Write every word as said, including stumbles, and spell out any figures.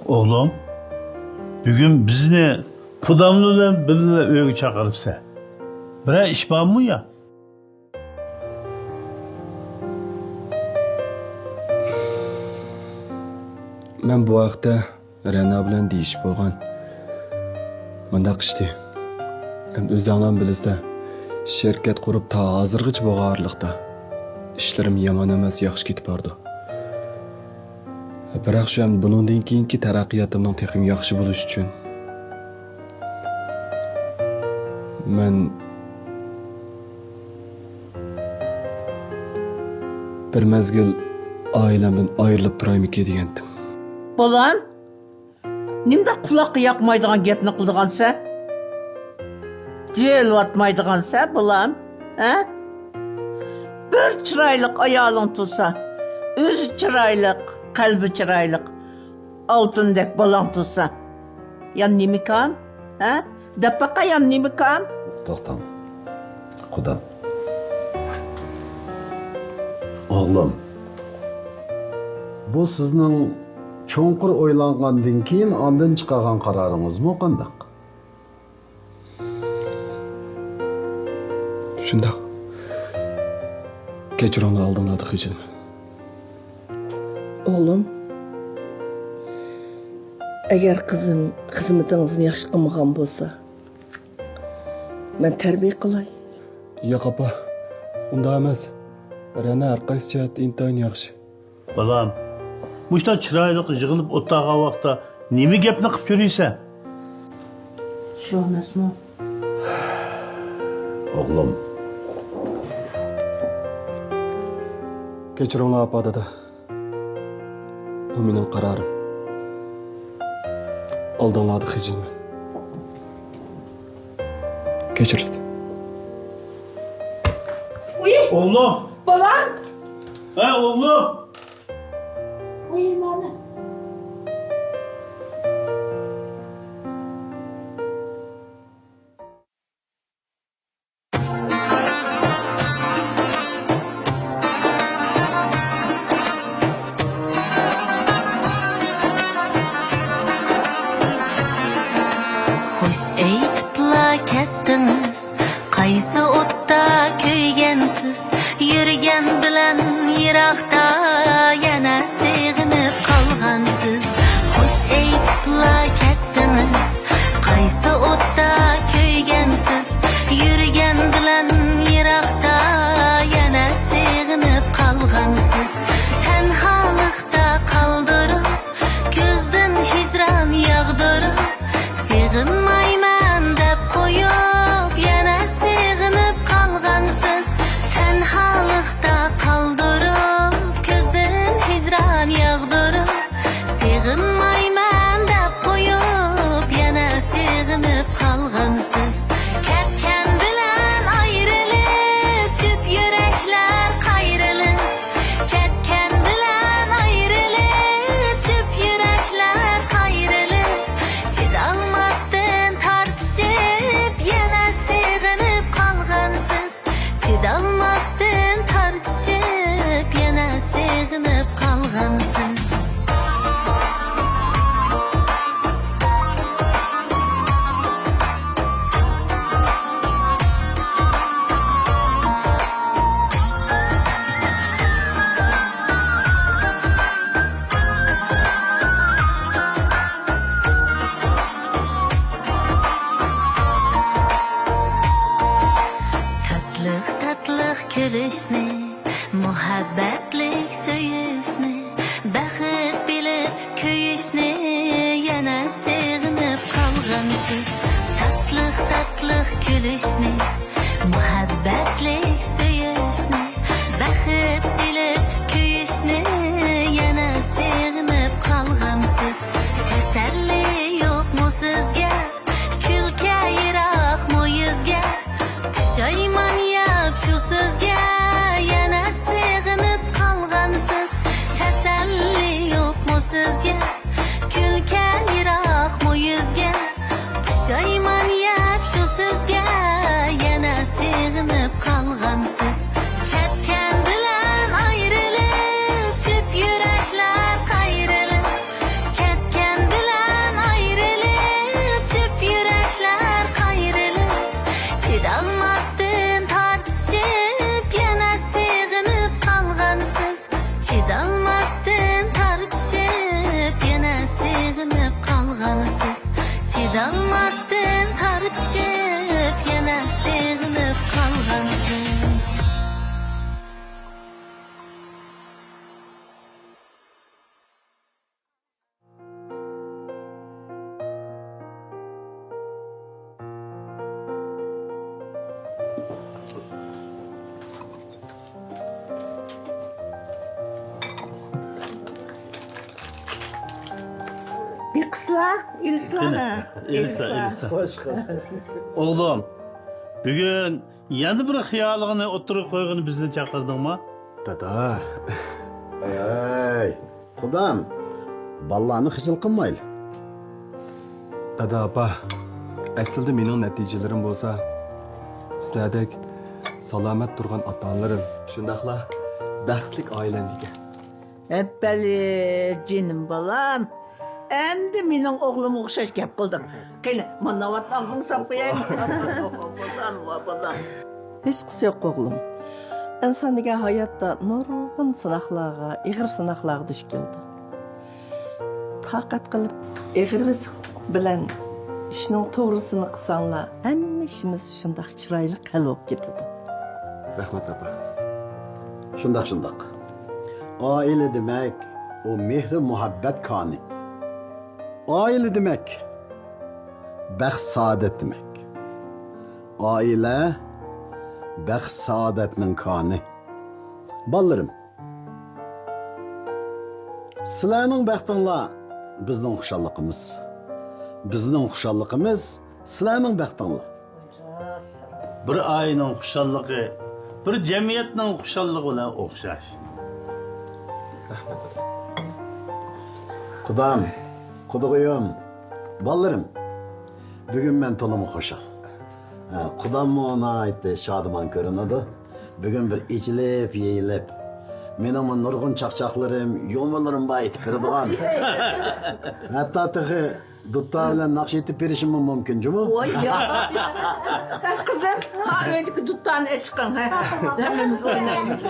ئوغلۇم، بۈگۈن بىزنى قۇداملار بىلەن بىللە ئۆيگە چاقىرىپسەن. بىرەر ئىش بارمۇ يا؟ مەن بۇ ھەقتە رەنا بىلەن دېيىشىپ بولغان. مۇنداق ئىشتى. ئەمدى ئۆزۈڭلارمۇ بىلىسىلەر، شىركەت قۇرۇپ تا ھازىرغىچە بولغان ئارىلىقتا ئىشلىرىم يامان ئەمەس، ياخشى كېتىپ بارىدۇ. بىراق شۇ ئەمدى بۇنىڭدىن كېيىنكى تەرەققىياتىمنىڭ تېخىمۇ ياخشى بولۇشى ئۈچۈن مەن بىر مەزگىل ئائىلەمدىن ئايرىلىپ تۇرايمىكىن دېگەنتىم. بالام، نېمىنداق قۇلاققا ياقمايدىغان گەپنى قىلىدىغانسەن؟ جېلىۋاتمايدىغانسەن، بالام، ھە؟ بىر چىرايلىق ئايالىڭ تۇرسا، ئۆزى چىرايلىق، قەلبى چىرايلىق، ئالتۇندەك بالاڭ تۇرسا، يا نېمىكان، ھە؟ دەپ باقاي، يا نېمىكان؟ توختاڭ، قۇدام. ئوغلۇم، بۇ سىزنىڭ چوڭقۇر ئويلانغاندىن كېيىن ئاندىن چىقارغان قارارىڭىزمۇ قانداق؟ شۇنداق. كەچۈرۈڭلار، ئالدىڭلاردا خىجىلمەن. ئوغلۇم، ئەگەر قىزىم خىزمىتىڭىزنى ياخشى قىلمىغان بولسا، مەن تەربىيە قىلاي. ياق، ئاپا، ئۇنداق ئەمەس. رەنا ھەر قايسى جەھەتتە ئىنتايىن ياخشى. بالام، مۇشۇنداق چىرايلىق يىغىلىپ ئولتۇرغان ۋاقىتتا نېمە گەپنى قىلىپ يۈرىسەن؟ شۇ ئەمەسمۇ؟ ئوغلۇم. كەچۈرۈڭلار، ئاپا، دادا. بۇ مېنىڭ قارارىم. ئالدىڭلاردا خىجىلمەن. كەچۈرۈڭلار. ئۇي! ئوغلۇم! بالام! ھە، ئوغلۇم! ئۇي، مانا. خوش ئېيتىپلا كەتتىڭىز، قايسى ئوتتا كۆيگەنسىز؟ يۈرگەن بىلەن يىراقتا يەنە سېغىنىپ قالغانسىز. خوش ئېيتىپلا كەتتىڭىز، قايسى ئوتتا كۆيگەنسىز؟ يۈرگەن بىلەن يىراقتا يەنە سېغىنىپ قالغانسىز. تەنھالىقتا قالدۇرۇپ، كۆزدىن ھىجران ياغدۇرۇپ، سېغىنمايمەن دەپ قويۇپ، يەنە سېغىنىپ قالغانسىز. تەنھالىقتا قالدۇرۇپ، كۆزدىن ھىجران ياغدۇرۇپ، سېغىنمايمەن دەپ قويۇپ، يەنە سېغىنىپ قالغانسىز. كەتكەن بىلەن ئايرىلىپ، جۈپ يۈرەكلەر قايرىلىپ. كەتكەن بىلەن ئايرىلىپ، جۈپ يۈرەكلەر قايرىلىپ. چىدالماستىن تارتىشىپ، يەنە سېغىنىپ قالغانسىز. چىدالماستىن تارتىشىپ، يەنە سېغىنىپ قالغانسىز. تاتلىق، تاتلىق كۈلۈشنى، مۇھەببەتلىك سۆيۈشنى، بەخت بىلىپ كۆيۈشنى يەنە سېغىنىپ قالغانسىز. تاتلىق، تاتلىق كۈلۈشنى، مۇھەببەتلىك سۆيۈشنى، بەخت بىلىپ كۆيۈشنى يەنە سېغىنىپ قالغانسىز. تەسەللى يوقمۇ سىزگە؟ كۈلكە يىراقمۇ يۈزگە؟ پۇشايمان ياپ شۇ سۆزگە، يەنە سېغىنىپ قالغانسىز. تەسەللى يوقمۇ سىزگە؟ كۈلكە يىراقمۇ يۈزگە؟ پۇشايمان ياپ شۇ سۆزگە، يەنە چىدالماستىن تارتىشىپ يەنە سېغىنىپ قالغانسىز، چىدالماستىن تارتىشىپ يەنە سېغىنىپ قالغانسىز. بېقىسىلا، ئېلىسىلا. قېنى، ھە. ئېلىسىلا، ئېلىسىلا. خوش، خوش. ئوغلۇم، بۈگۈن يەنە بىر خىيالىڭنى ئوتتۇرىغا قويغىلى بىزنى چاقىردىڭمۇ؟ دادا. ھەي، قۇدام، بالىلارنى خىجىل قىلمايلى. دادا، ئاپا، ئەسلىدە مېنىڭ نەتىجىلىرىم بولسا سىلەردەك سالامەت تۇرغان ئاتا-ئانىلىرىم، شۇنداقلا بەختلىك ئائىلەمدىكەن. ئەپپەلى، جېنىم بالام. ئەمدى مېنىڭ ئوغلۇمغا ئوخشاش گەپ قىلدىڭ. قېنى، مانا ناۋات ئاغزىڭنى ساپ قوياي. بالام، ۋا بالام. ھېچقىسى يوق، ئوغلۇم. ئىنسان دېگەن ھاياتتا نۇرغۇن سىناقلارغا، ئېغىر سىناقلارغا دۇچ كېلىدۇ. تاقەت قىلىپ، ئېغىر بېسىق بىلەن ئىشنىڭ توغرىسىنى قىلساڭلار، ھەممە ئىشىمىز شۇنداق چىرايلىق ھەل بولۇپ كېتىدۇ. رەھمەت، ئاپا. شۇنداق، شۇنداق. ئائىلە دېمەك، ئۇ مېھرى-مۇھەببەت كانى. ئائىلە دېمەك، بەخت-سائادەت دېمەك. ئائىلە بەخت-سائادەتنىڭ كانى. بالىلىرىم، سىلەرنىڭ بەختىڭلار بىزنىڭ خۇشاللىقىمىز. بىزنىڭ خۇشاللىقىمىز سىلەرنىڭ بەختىڭلار. بىر ئائىلىنىڭ خۇشاللىقى بىر جەمئىيەتنىڭ خۇشاللىقى بىلەن ئوخشاش. قۇدام، قۇدىغۇيۇم، بالىلىرىم، بۈگۈن مەن تولىمۇ خۇشال. ھە، قۇداممۇ ناھايىتى شادىمان كۆرۈنىدۇ. بۈگۈن بىر ئېچىلىپ، يېيىلىپ، مېنىڭمۇ نۇرغۇن چاقچاقلىرىم، يۇمۇرلىرىم بار ئېيتىپ بېرىدىغان. ھەتتا تېخى دۇتار بىلەن ناخشا ئېيتىپ بېرىشىممۇ مۇمكىن جۇمۇ. ۋاي يا. قىزىم، ھە، ئۆيدىكى دۇتارنى ئېچىقىڭ، ھە. ھەممىمىز ئوينايمىز.